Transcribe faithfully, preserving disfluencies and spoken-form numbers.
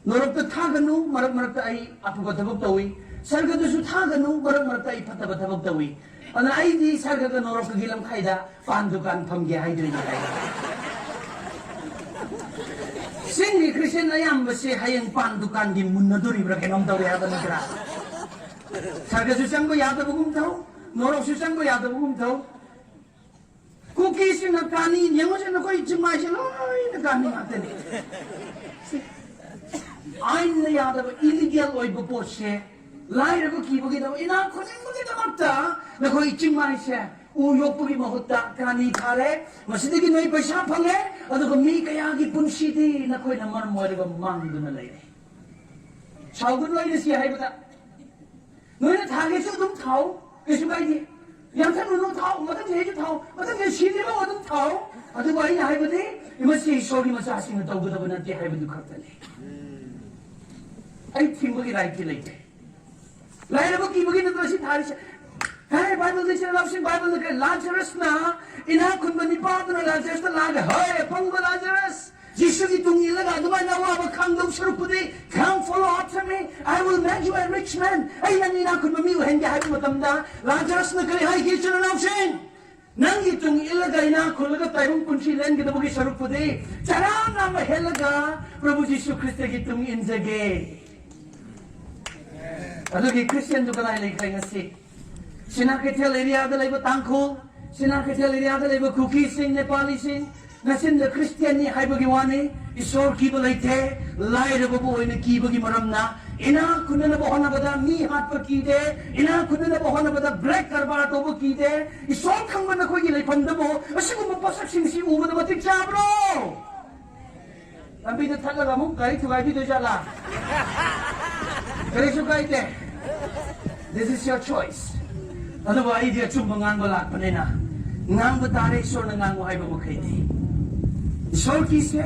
ꯅꯣꯔꯣꯛꯇ ꯊꯥꯒꯅꯨ, ꯃꯔꯛ ꯃꯔꯛꯇ ꯑꯩ ꯑꯐꯕ ꯊꯕꯛ ꯇꯧꯏ꯫ ꯁꯔꯒꯗꯁꯨ ꯊꯥꯒꯅꯨ, ꯃꯔꯛ ꯃꯔꯛꯇ ꯑꯩ ꯐꯠꯇꯕ ꯊꯕꯛ ꯇꯧꯏ꯫ ꯑꯗꯨꯅ ꯑꯩꯗꯤ ꯁꯔꯒꯒ ꯅꯣꯔꯣꯛꯀꯒꯤ ꯂꯝꯈꯥꯏꯗ ꯄꯥꯟ ꯗꯨꯀꯥꯟ ꯐꯝꯒꯦ ꯍꯥꯏꯗꯣꯏꯅꯤ ꯍꯥꯏ꯫ ꯆꯤꯡꯒꯤ ꯈ꯭ꯔꯤꯁꯇꯤꯌꯥꯟ ꯑꯌꯥꯝꯕꯁꯦ ꯍꯌꯦꯡ ꯄꯥꯟ ꯗꯨꯀꯥꯟꯒꯤ ꯃꯨꯟꯅꯗꯣꯔꯤꯕ꯭ꯔꯥ ꯀꯩꯅꯣꯝ ꯇꯧꯔꯦ ꯍꯥꯏꯕ ꯅꯠꯇ꯭ꯔꯥ? ꯁꯔꯒꯁꯨ ꯆꯪꯕ ꯌꯥꯗꯕꯒꯨꯝ ꯇꯧ, ꯅꯣꯔꯣꯛꯁꯨ ꯆꯪꯕ ꯌꯥꯗꯕꯒꯨꯝ ꯇꯧ꯫ ꯀꯨꯀꯤꯁꯤꯡꯅ ꯀꯥꯅꯤ, ꯌꯦꯡꯉꯨꯁꯦ, ꯅꯈꯣꯏ ꯆꯤꯡꯃꯥꯏꯁꯦ ꯂꯣꯏꯅ ꯀꯥꯅꯤ ꯉꯥꯛꯇꯅꯤ꯫ ꯑꯥꯏꯟꯅ ꯌꯥꯗꯕ, ꯏꯂꯤꯒꯦꯜ ꯑꯣꯏꯕ ꯄꯣꯠꯁꯦ ꯂꯥꯏꯔꯕ ꯀꯤꯕꯒꯤꯗꯃꯛ, ꯏꯅꯥꯛ ꯈꯨꯟꯅꯤꯡꯕꯒꯤꯗꯃꯛꯇ ꯅꯈꯣꯏ ꯆꯤꯡꯃꯥꯏꯁꯦ ꯎ ꯌꯣꯛꯄꯒꯤ ꯃꯍꯨꯠꯇ ꯀꯥꯅꯤ ꯊꯥꯔꯦ꯫ ꯃꯁꯤꯗꯒꯤ ꯅꯣꯏ ꯄꯩꯁꯥ ꯐꯪꯉꯦ, ꯑꯗꯨꯒ ꯃꯤ ꯀꯌꯥꯒꯤ ꯄꯨꯟꯁꯤꯗꯤ ꯅꯈꯣꯏꯅ ꯃꯔꯝ ꯑꯣꯏꯔꯒ ꯃꯥꯡꯗꯨꯅ ꯂꯩꯔꯦ꯫ ꯁꯥꯎꯒꯅꯨ ꯑꯩꯅ ꯁꯤ ꯍꯥꯏꯕꯗ꯫ ꯅꯣꯏꯅ ꯊꯥꯒꯦꯁꯨ ꯑꯗꯨꯝ ꯊꯥꯎ, ꯀꯩꯁꯨ ꯀꯥꯏꯗꯦ꯫ ꯌꯥꯟꯊꯠꯂꯨꯅꯨ, ꯊꯥꯎ, ꯃꯊꯪ ꯆꯍꯤꯁꯨ ꯊꯥꯎ, ꯃꯊꯪ ꯆꯍꯤ ꯁꯤꯗ꯭ꯔꯤꯐꯥꯎ ꯑꯗꯨꯝ ꯊꯥꯎ꯫ ꯑꯗꯨꯕꯨ ꯑꯩꯅ ꯍꯥꯏꯕꯗꯤ, ꯃꯁꯤ ꯏꯁꯣꯔꯒꯤ ꯃꯆꯥꯁꯤꯡꯅ ꯇꯧꯒꯗꯕ ꯅꯠꯇꯦ ꯍꯥꯏꯕꯗꯨ ꯈꯛꯇꯅꯤ꯫ ꯑꯩ ꯊꯤꯡꯕꯒꯤ ꯔꯥꯏꯠꯇꯤ ꯂꯩꯇꯦ꯫ ꯂꯥꯏꯔꯕ ꯀꯤꯕꯒꯤ ꯅꯠꯇ꯭ꯔꯣ ꯁꯤ ꯊꯥꯔꯤꯁꯦ? ꯍꯦ, ꯕꯥꯏꯕꯜꯗ ꯏꯆꯤꯜ ꯏꯅꯥꯎꯁꯤꯡ, ꯕꯥꯏꯕꯜꯗ ꯀꯔꯤ? ꯂꯥꯖꯔꯁꯅ, ꯏꯅꯥꯛ ꯈꯨꯟꯕ ꯅꯤꯄꯥ ꯑꯗꯨꯅ ꯂꯥꯖꯔꯁꯇ ꯂꯥꯛꯑꯒ, "ꯍꯣꯏ, ꯑꯄꯪꯕ ꯂꯥꯖꯔꯁ, ꯖꯤꯁꯨꯒꯤ ꯇꯨꯡ ꯏꯜꯂꯒ ꯑꯗꯨꯃꯥꯏꯅ ꯑꯋꯥꯕ ꯈꯥꯡꯗꯧ ꯁꯔꯨꯛꯄꯨꯗꯤ, come follow after me, I will make you a rich man, ꯑꯩ ꯅꯪ ꯏꯅꯥꯛ ꯈꯨꯟꯕ ꯃꯤ ꯑꯣꯏꯍꯟꯒꯦ" ꯍꯥꯏꯕ ꯃꯇꯝꯗ, ꯂꯥꯖꯔꯁꯅ ꯀꯔꯤ ꯍꯥꯏꯒꯦ, ꯏꯆꯤꯜ ꯏꯅꯥꯎꯁꯤꯡ? "ꯅꯪꯒꯤ ꯇꯨꯡ ꯏꯜꯂꯒ ꯏꯅꯥꯛ ꯈꯨꯜꯂꯒ ꯇꯥꯏꯕꯪ ꯄꯨꯟꯁꯤ ꯂꯦꯟꯒꯗꯕꯒꯤ ꯁꯔꯨꯛꯄꯨꯗꯤ, ꯆꯔꯥ ꯅꯥꯝꯃ ꯍꯦꯜꯂꯒ ꯄ꯭ꯔꯚꯨ ꯖꯤꯁꯨ ꯈ꯭ꯔꯤꯁꯇꯒꯤ ꯇꯨꯡ ꯏꯟꯖꯒꯦ"꯫ ꯑꯗꯨꯒꯤ ꯈ꯭ꯔꯤꯁꯇꯤꯌꯥꯟꯗꯨ ꯀꯗꯥꯏ ꯂꯩꯈ꯭ꯔꯦ ꯉꯁꯤ? ꯁꯤꯅꯥ ꯀꯩꯊꯦꯜ ꯑꯦꯔꯤꯌꯥꯗ ꯂꯩꯕ ꯇꯥꯡꯈꯨꯜ, ꯁꯤꯅꯥ ꯀꯩꯊꯦꯜ ꯑꯦꯔꯤꯌꯥꯗ ꯂꯩꯕ ꯀꯨꯀꯤꯁꯤꯡ, ꯅꯦꯄꯥꯂꯤꯁꯤꯡ, ꯅꯆꯤꯟꯗ ꯈ꯭ꯔꯤꯁꯇꯤꯌꯥꯟꯅꯤ ꯍꯥꯏꯕꯒꯤ ꯋꯥꯅꯤ, ꯏꯁꯣꯔ ꯀꯤꯕ ꯂꯩꯇꯦ, ꯂꯥꯏꯔꯕꯕꯨ ꯑꯣꯏꯅ ꯀꯤꯕꯒꯤ ꯃꯔꯝꯅ, ꯏꯅꯥꯛ ꯈꯨꯟꯅꯅꯕ ꯍꯣꯠꯅꯕꯗ ꯃꯤ ꯍꯥꯠꯄ ꯀꯤꯗꯦ, ꯏꯅꯥꯛ ꯈꯨꯟꯅꯅꯕ ꯍꯣꯠꯅꯕꯗ ꯕ꯭ꯂꯦꯛ ꯀꯔꯕꯥꯔ ꯇꯧꯕ ꯀꯤꯗꯦ, ꯏꯁꯣꯔ ꯈꯪꯕ ꯅꯈꯣꯏꯒꯤ ꯂꯩꯐꯝꯗꯕꯨ ꯑꯁꯤꯒꯨꯝꯕ ꯄꯣꯠꯁꯛꯁꯤꯡꯁꯤ ꯎꯕꯗ ꯃꯇꯤꯛ ꯆꯥꯕ꯭ꯔꯣ? ꯂꯝꯕꯤꯗ ꯊꯠꯂꯒ ꯑꯃꯨꯛ ꯒꯥꯔꯤ ꯊꯨꯒꯥꯏꯕꯤꯗꯣꯏ ꯖꯥꯠꯂꯥ? ꯀꯔꯤꯁꯨ ꯀꯥꯏꯗꯦ꯫ This is your choice. ꯑꯗꯨꯕꯨ ꯑꯩꯗꯤ ꯑꯆꯨꯝꯕ ꯉꯥꯡꯕ ꯂꯥꯛꯄꯅꯤꯅ ꯉꯥꯡꯕ ꯇꯥꯔꯦ, ꯏꯁꯣꯔꯅ ꯉꯥꯡꯉꯨ ꯍꯥꯏꯕ ꯃꯈꯩꯗꯤ꯫ ꯏꯁꯣꯔ ꯀꯤꯁꯦ꯫